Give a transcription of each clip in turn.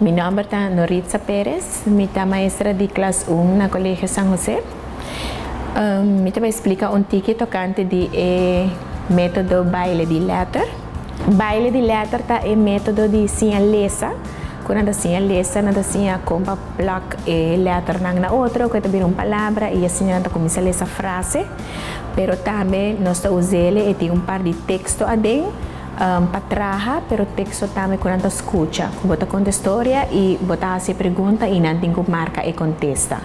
Mi nomber ta Noritza Perez, mi ta maestra di klas 1 na Colegio San Jose. Mi ta bay splica un tiki tocante di e metodo Baile di Letter. Baile di Letter ta e metodo di siña lesa, cu nan ta siña lesa, nan ta siña con pa plak e letternan na otro, cu ta bira un palabra y asina nan ta cuminsa lesa frase. Pero tambe nos ta us'ele, e tin un par di texto aden pa traha, pero texto tambe cu nan ta scucha, cu bo ta conta storia y bo ta haci pregunta y nan tin cu marca e contesta.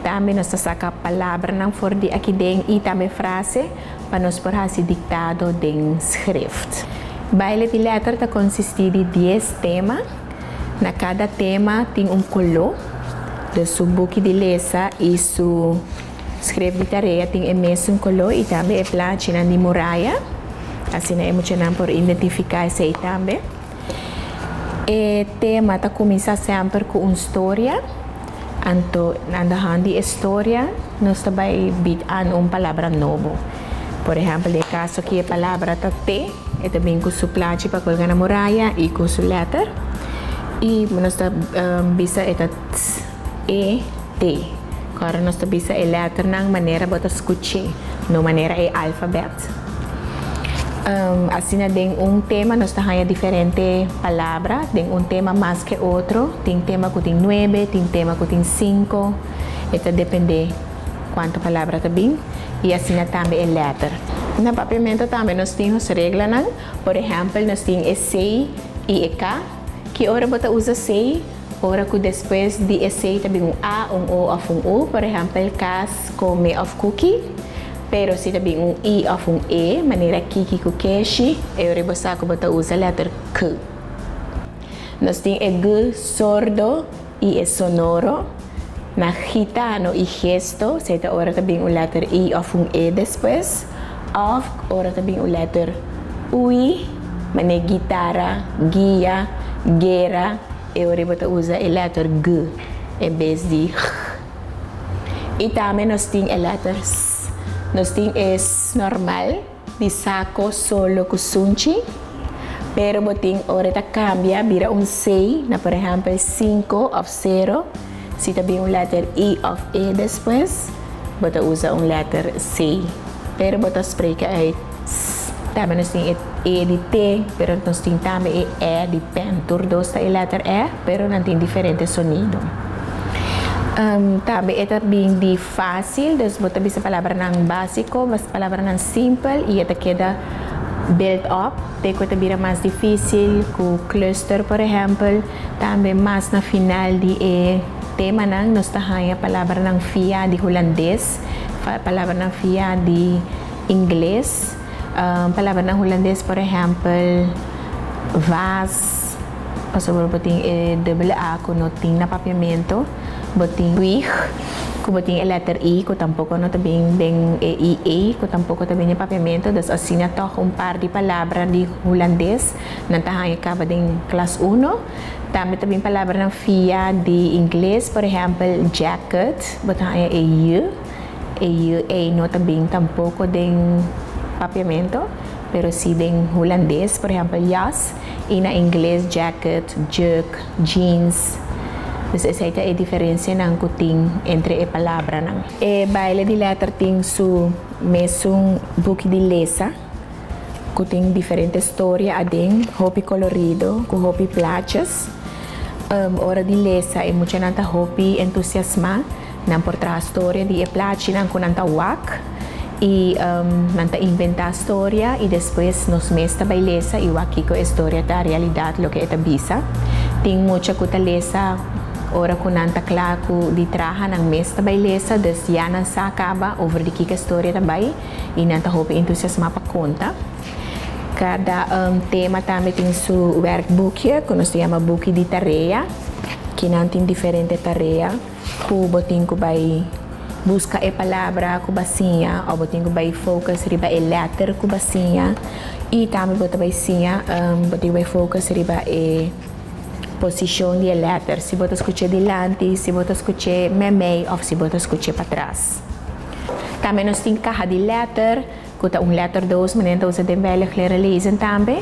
Tambe nos ta saca palabranan for di aki den y tambe frase pa nos por haci dictado den schrift. Baile di Letter ta consisti di 10 tema. Na cada tema tin un color. Dus su buki di lesa y su schrift di tarea tin e mesun color y tambe e plachinan di muraya. Asina e muchanan por identifica esey tambe. E tema ta cuminsa semper cu un storia. Anto, aan de hand di e storia, nos ta bay bied aan un palabra nobo. Por ehempel, den caso aki e palabra ta te, e ta bin cu su plachi pa colga na muraya y cu su letter. Y nos ta bisa e ta t, e, t. Ora nos ta bisa e letternan manera bo ta scuche, no manera e alfabet. Asina den un tema nos ta haya diferente palabra, den un tema mas cu otro. Tin tema cu tin 9, tin tema cu tin 5. E ta depende cuanto palabra ta bin. Y asina tambe e letter. Na Papiamento tambe nos tin reglanan. Por ehempel, nos tin e C y e K. Ki ora bo ta usa C? Ora cu despues di e C ta bin un A, un O of un U. Por ehempel, cas, come of cookie. Pero si ta bin un I of un E, manera kiki cu keshi, e ora bo sa cu bo ta usa letter K. Nos tin e G sordo y e sonoro. Na gitano y gesto, esey ta ora ta bin un letter I of un E despues. Of ora ta bin un letter UI, manera guitarra, guia, guera, e ora bo ta usa e letter G en bes di G. Y tambe nos tin e letter S. Nos tin e S normal, di saco, solo cu sunchi. Pero bo tin ora ta cambia, bira un C, na por ehempel 5 of 0. Si ta bin un letter I of E despues, bo ta usa un letter C. Pero bo ta spreken uit S. Tambe nos tin e E di T, pero nos tin tambe e E di pen. Tur dos ta e letter E, pero nan tin diferente sonido. Tambe e ta bin di facil, dus bo ta bisa palabranan basico, mas palabranan simpel y e ta keda build up. Te cu ta bira mas dificil cu cluster, por ehempel. Tambe mas na final di e temanan nos ta haya palabranan fia di Hulandes, palabranan fia di Ingles. Palabranan Hulandes, por ehempel, vaas, pasobra bo tin e dubbele A cu no tin na Papiamento. Bo tin wieg, cu bo tin e letter I, cu tampoco no ta bin den e I E, cu tampoco ta bin den Papiamento. Dus asina toch un par di palabra di Hulandes nan ta haya caba den klas 1. Tambe ta bin palabranan fia di Ingles, por ehempel, jacket, bo ta haya e J. E J E no ta bin tampoco den Papiamento, pero si den Hulandes, por ehempel, jas. Y na Ingles, jacket, jug, jeans. Dus esey ta e diferencianan cu tin entre e palabranan. E Baile di Letter tin su mesun buki di lesa, cu tin diferente storia aden, hopi colorido, cu hopi plaatjes. Ora di lesa e muchanan ta hopi entusiasma, nan por traha storia di e plaatjenan cu nan ta wak y nan ta inventa storia y despues nos mes ta bay lesa y wak kico e storia ta realidad loke e ta bisa. Tin mucha cu ta lesa ora cu nan ta cla cu di traha, nan mes ta bay lesa, dus ya nan sa caba over di kico e storia ta bay y nan ta hopi entusiasma pa conta. Cada tema tambe tin su werkboekje, cu nos ta yama buki di tarea, ki nan tin diferente tarea cu bo tin cu bay busca e palabra cu bo siña of bo tin cu bay focus riba e letter cu bo siña y tambe bo ta bay siña, bo tin cu bay focus riba e posicion di e letter, si bo ta scucha dilanti, si bo ta scucha memey of si bo ta scucha patras. Tambe nos tin caha di letter. Ku ta un letterdoos, manera nan ta usa den Veilig Leren Lezen tambe.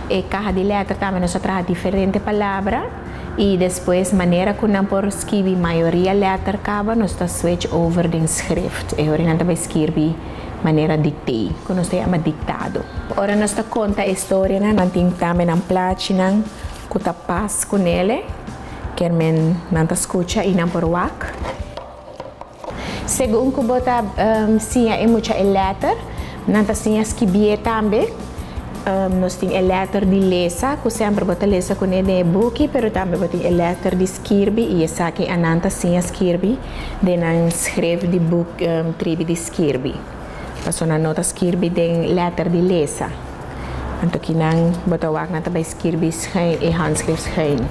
E kaha di letter tambe nos a traha diferente palabra i despues manera ku nan por skibi mayoria letter kaba nos ta switch over den schrift. E ora nan ta bai skirbi manera dictee, ku nos ta yama diktado. Ora nos ta konta e storianan, nan tin tambe nan plachinan ku ta pas ku nele, kier men nan ta skucha i nan por wak. Segun ku bo ta siña e mucha e lèter, nan ta siña skibié tambe. Nos tin e lèter di lesa, ku semper bo ta lesa kuné den e buki, pero tambe bo tin e lèter di skirbi i esaki a nan ta siña skirbi den nan schrift di buk tribi di skirbi. Pasobra nan no ta skirbi den lèter di lesa. Anto kinan bo ta wak nan ta bai skirbi schuin, e handschrift schuin.